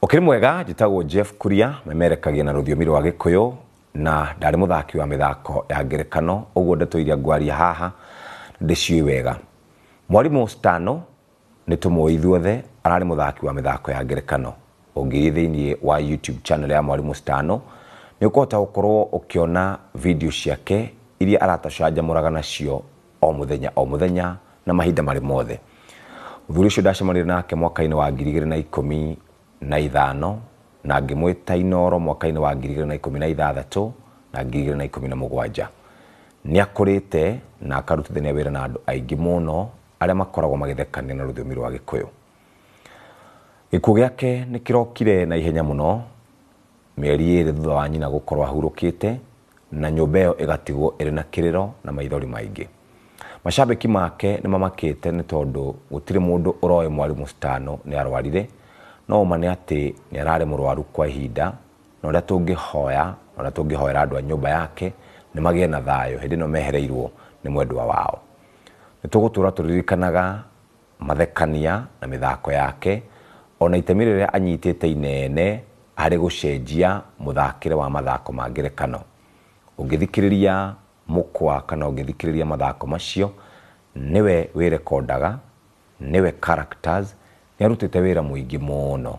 Ũkĩrĩ mwega, njĩtagwo Jeff Kuria, memerekagia na rũthiomi rwa Gĩkũyũ na ndarĩ mũthaki wa mĩthako ya ngerekano, ũguo ndeto iria ngwaria haha ndĩciũĩ wega. Mwarimũ Stano nĩ tũmũĩ ithuothe, ararĩ mũthaki wa mĩthako ya ngerekano. Ũngĩthiĩ thĩinĩ wa YouTube channel ya Mwarimũ Stano, nĩ ũkũhota gũkorwo ũkĩona video ciake iria aratũcanjamũraga nacio o mũthenya o mũthenya na mahinda marĩ mothe. Mũthuri ũcio ndacemanirie nake mwaka-inĩ wa 2015 na ngĩmwĩta Inooro mwaka-inĩ wa 2016 na 2017. Nĩ akũrĩte na akarutithania wĩra na andũ aingĩ mũno arĩa makoragwo magĩthekania na rũthiomi rwa Gĩkũyũ. Gĩkuũ gĩake nĩ kĩrokire na ihenya mũno, mĩeri 2 thutha wa nyina gũkorwo ahurũkĩte, na nyũmba ĩyo ĩgatigwo ĩrĩ na kĩrĩro na maithori maingĩ. Macambĩki make nĩ mamakĩte nĩ tondũ gũtirĩ mũndũ ũroĩ Mwarimũ Stano nĩ arwarire, no ũma nĩ atĩ nĩ ararĩ mũrwaru kwa ihinda, na ũrĩa tũngĩhoya na ũrĩa tũngĩhoera andũ a nyũmba yake nĩ magĩe na thayũ hĩndĩ ĩno mehereirwo nĩ mwendwa wao. Nĩ tũgũtũra tũririkanaga mathekania na mĩthako yake, ona itemi rĩrĩa anyitĩte inene harĩ gũcenjia mũthakĩre wa mathako ma ngerekano. Ũngĩthikĩrĩria mũkwa kana ũngĩthikĩrĩria mathako macio, nĩwe wĩrekondaga, nĩwe characters, nĩ arutĩte wĩra mũingĩ mũno.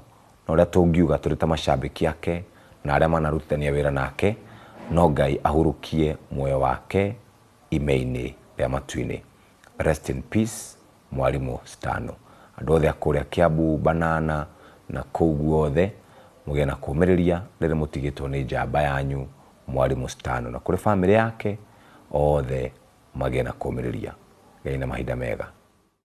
Na ũrĩa tũngiuga tũrĩ ta macambĩki ake na arĩa manarutithania wĩra nake, no Ngai ahurũkie muoyo wake ime-inĩ rĩa matu-inĩ. Rest in peace, Mwarimũ Stano. Andũ othe a kũrĩa Kiambu, Banana na kũu guothe, mũgĩe na kũũmĩrĩria rĩrĩ mũtigĩtwo nĩ njamba yanyu Mwarimũ Stano, na kũrĩ bamĩrĩ yake othe magĩe na kũũmĩrĩria. Gĩai na mahinda mega.